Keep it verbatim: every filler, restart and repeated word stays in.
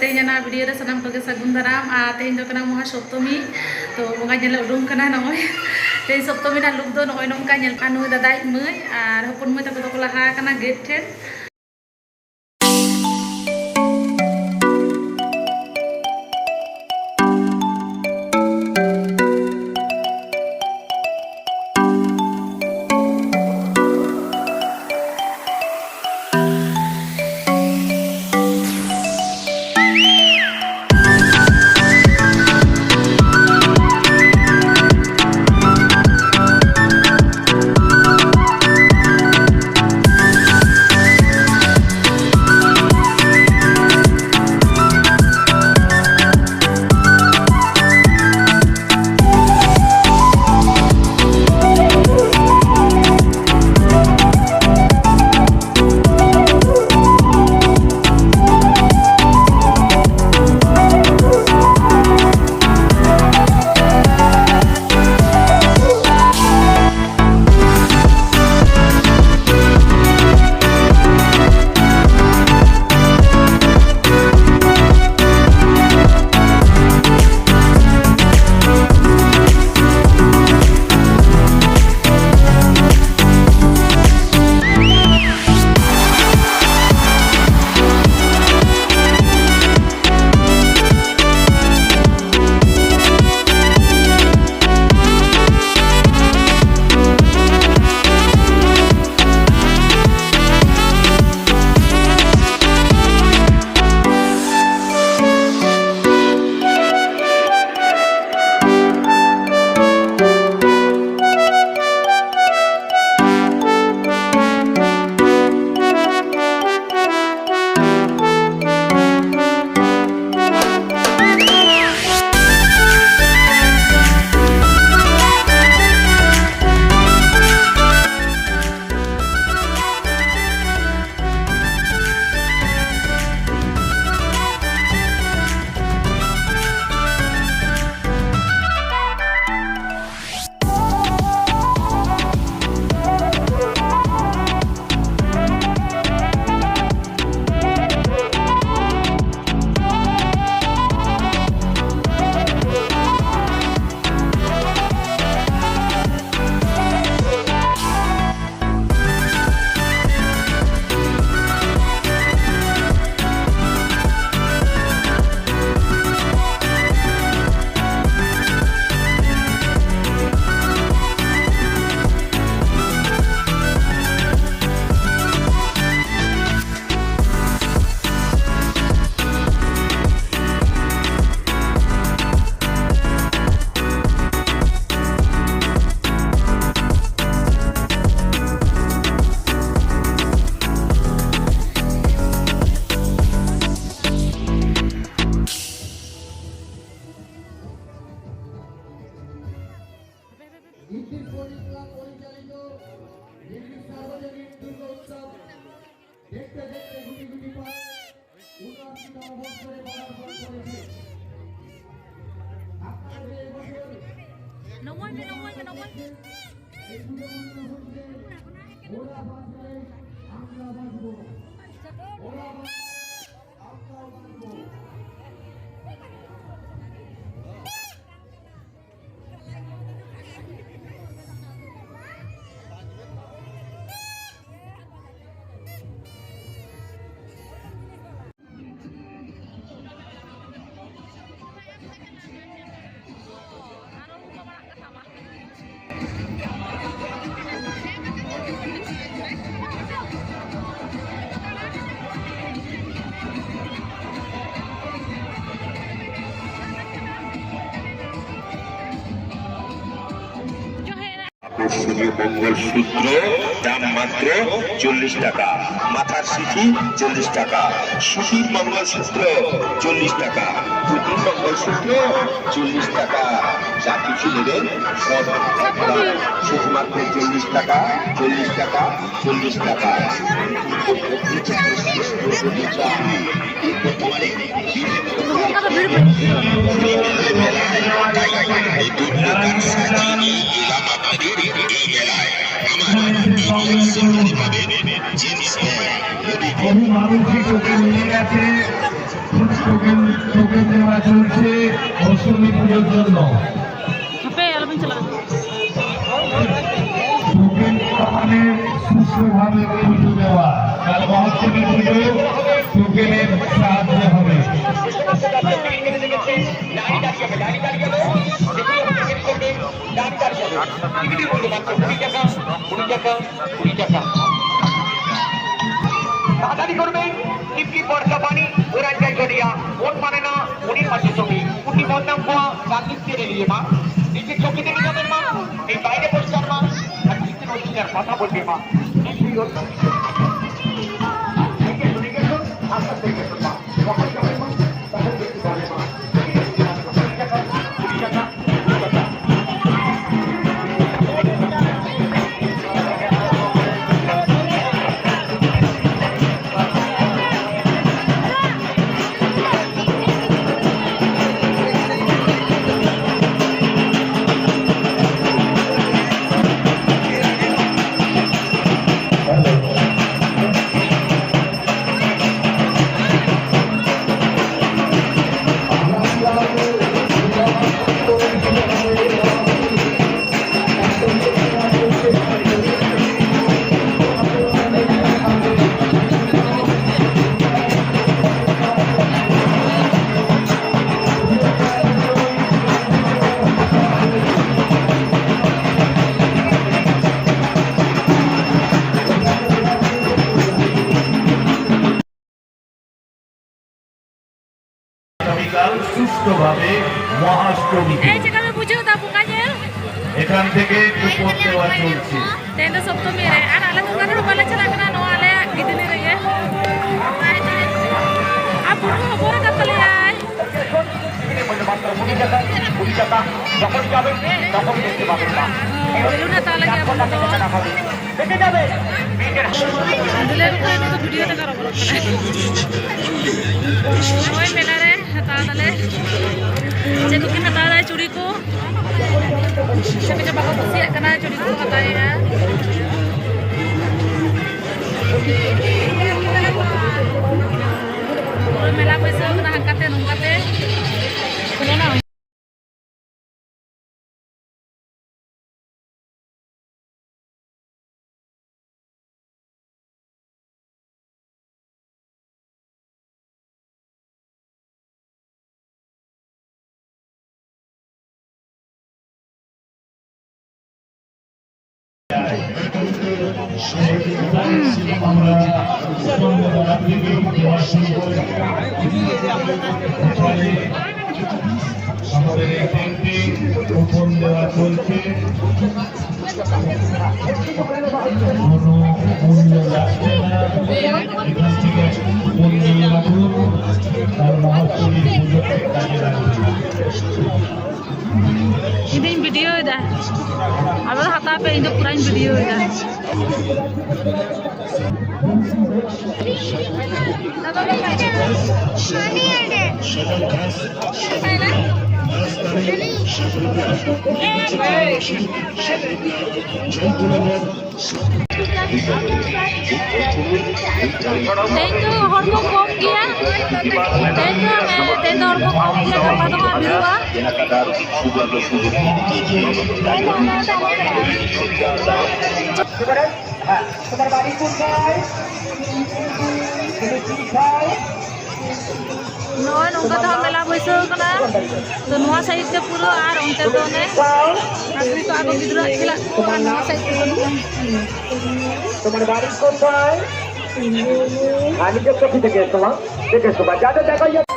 ᱛᱮᱦᱮᱧ ᱚᱱᱟ ᱵᱷᱤᱰᱤᱭᱳ ᱨᱮ ᱥᱟᱱᱟᱢ ᱠᱚᱜᱮ ᱥᱟᱹᱜᱩᱱ ᱫᱟᱨᱟᱢ᱾ ᱟᱨ ᱛᱮᱦᱮᱧ ᱫᱚ ᱠᱟᱱᱟ ᱢᱚᱦᱟ ᱥᱚᱯᱛᱚᱢᱤ, ᱛᱚ ᱵᱚᱸᱜᱟ ᱧᱮᱞ ᱞᱮ ᱩᱰᱩᱝ ᱠᱟᱱᱟ᱾ ᱱᱚᱜᱼᱚᱭ ᱛᱮᱦᱮᱧ ᱥᱚᱯᱛᱚᱢᱤ ᱨᱮᱱᱟᱜ ᱞᱩᱠ ᱫᱚ ᱱᱚᱜᱼᱚᱭ ᱱᱚᱝᱠᱟ ᱧᱮᱞ ᱠᱟᱱᱟ᱾ ᱱᱩᱭ ᱫᱟᱫᱟᱭᱤᱡ ᱢᱟᱹᱭ ᱟᱨ ᱦᱚᱯᱚᱱ ᱢᱟᱹᱭ ᱛᱟᱠᱚ ᱫᱚᱠᱚ ᱞᱟᱦᱟ ᱟᱠᱟᱱᱟ ᱜᱮᱴ ᱴᱷᱮᱱ᱾ ওরা বাঁচলে আমরা বাঁচবো। ওরা বাঁচলে আমরাও বাঁচবো। আকর্ষণীয় মঙ্গলসূত্র, দাম মাত্র চল্লিশ টাকা। মাথার সিঁথি চল্লিশ টাকা। সুতির মঙ্গলসূত্র চল্লিশ টাকা। সুতির মঙ্গলসূত্র চল্লিশ টাকা। যা কিছু নেবেন সব একদম শুধুমাত্র চল্লিশ টাকা, চল্লিশ টাকা, চল্লিশ টাকা। বহু মানুষই টোকেন নিয়ে গেছে। টোকেন, টোকেন দেওয়া চলছে অষ্টমী পুজোর জন্য। ᱦᱟᱯᱮ, ᱟᱞᱚᱵᱤᱱ ᱪᱟᱞᱟᱜᱼᱟ᱾ টোকেন দেওয়া মানে সুষ্ঠুভাবে পুজো দেওয়া। কাল মহাষ্টমী পুজো টোকেনের সাহায্যে হবে। তাড়াতাড়ি করবেন, টিপটিপ বর্ষা পানি, ওরা যায় চলিয়া, মন মানে না, মনের মাঝে ছবি, উঠি বদনাম হওয়া, রাজনীতি রেলিয়ে মা, নিজের চোখে দেখে যাবেন মা, এই বাইরে বসে মা, আর নিজের অধিকার কথা বলবে মা। এই সেই অধিকার। এই যে চলে গেল, আস্তে আস্তে গেল মা। কাল সুষ্ঠুভাবে মহাষ্টমী এই দিন। যেখানে পুজো দা বোকা যে এখান থেকে কুপন দেওয়া চলছে। তেহেᱧ ᱫᱚ ᱥᱚᱯᱛᱚᱢᱤ ᱨᱮ, ᱟᱨ ᱟᱞᱮ ᱫᱚ ᱚᱠᱟ ᱨᱮᱦᱚᱸ ᱵᱟᱞᱮ ᱪᱟᱞᱟᱜ ᱠᱟᱱᱟ, ᱱᱚᱣᱟ ᱟᱞᱮᱭᱟᱜ ᱜᱤᱫᱽᱨᱟᱹ ᱨᱮᱜᱮ᱾ ᱟᱨ ᱵᱩᱨᱩ ᱦᱚᱸ ᱵᱚᱨ ᱠᱟᱜ ᱛᱟᱞᱮᱭᱟᱭ᱾ ᱵᱮᱞᱩᱱ ᱦᱟᱛᱟᱣ ᱞᱟᱹᱜᱤᱫ ᱟᱵᱚ ᱫᱚ᱾ ᱫᱩᱞᱟᱹᱲ ᱠᱚᱲᱟ ᱫᱚ ᱵᱷᱤᱰᱤᱭᱳ ᱛᱮᱠᱚ ᱨᱚᱯᱚᱲᱚᱜ ᱠᱟᱱᱟ᱾ ᱱᱚᱜᱼᱚᱭ ᱢᱮᱞᱟ ᱨᱮ ᱦᱟᱛᱟᱣ ᱫᱟᱞᱮ᱾ ᱪᱮᱫ ᱠᱚᱠᱤᱱ ᱦᱟᱛᱟᱣ ᱫᱟ? ᱪᱩᱲᱤ ᱠᱚ᱾ ᱪᱮᱫ ᱠᱚᱪᱚ ᱵᱟᱠᱚ ᱠᱩᱥᱤᱭᱟᱜ ᱠᱟᱱᱟ, ᱪᱩᱲᱤ ᱠᱚ ᱦᱟᱛᱟᱣᱮᱜᱼᱟ᱾ ᱯᱩᱨᱟᱹ ᱢᱮᱞᱟ ᱵᱟᱹᱭᱥᱟᱹᱣ ᱠᱟᱱᱟ, ᱦᱟᱱᱠᱟᱛᱮ ᱱᱚᱝᱠᱟᱛᱮ᱾ ᱤᱧ ᱫᱚᱧ ᱵᱷᱤᱰᱤᱭᱳ ᱮᱫᱟ, ᱟᱫᱚ ᱦᱟᱛᱟᱣ ᱯᱮ, ᱤᱧ ᱫᱚ ᱯᱩᱨᱟᱹᱧ ᱵᱷᱤᱰᱤᱭᱳ ᱮᱫᱟ᱾ ᱛᱮᱦᱮᱧ ᱫᱚ ᱦᱚᱲ ᱠᱚ ᱠᱚᱢ ᱜᱮᱭᱟ᱾ ᱛᱮᱦᱮᱧ ᱫᱚ, ᱛᱮᱦᱮᱧ ᱫᱚ ᱦᱚᱲ ᱠᱚ ᱠᱚᱢ ᱜᱮᱭᱟ, ᱜᱟᱯᱟ ᱫᱚ ᱦᱟᱸᱜ ᱵᱷᱤᱲᱚᱜᱼᱟ᱾ ᱱᱚᱜᱼᱚᱭ ᱱᱚᱝᱠᱟ ᱛᱮᱦᱚᱸ ᱢᱮᱞᱟ ᱵᱟᱹᱭᱥᱟᱹᱣ ᱠᱟᱱᱟ᱾ ᱛᱚ ᱱᱚᱣᱟ ᱥᱟᱭᱤᱰ ᱛᱮ ᱯᱩᱨᱟᱹ, ᱟᱨ ᱚᱱᱛᱮ ᱫᱚ ᱚᱱᱮ ᱟᱠᱷᱨᱤ ᱠᱚ ᱟᱨᱚ ᱜᱤᱫᱽᱨᱟᱹ ᱠᱷᱮᱞᱟᱜ ᱠᱚ, ᱟᱨ ᱱᱚᱣᱟ ᱥᱟᱭᱤᱰ ᱛᱮ ᱵᱟᱹᱱᱩᱜᱼᱟ᱾ তোমার বাড়ি কোথায়? আমি তো চোখে দেখে এসো, মা। দেখে এসো, মা। যা, যা, যা, যা।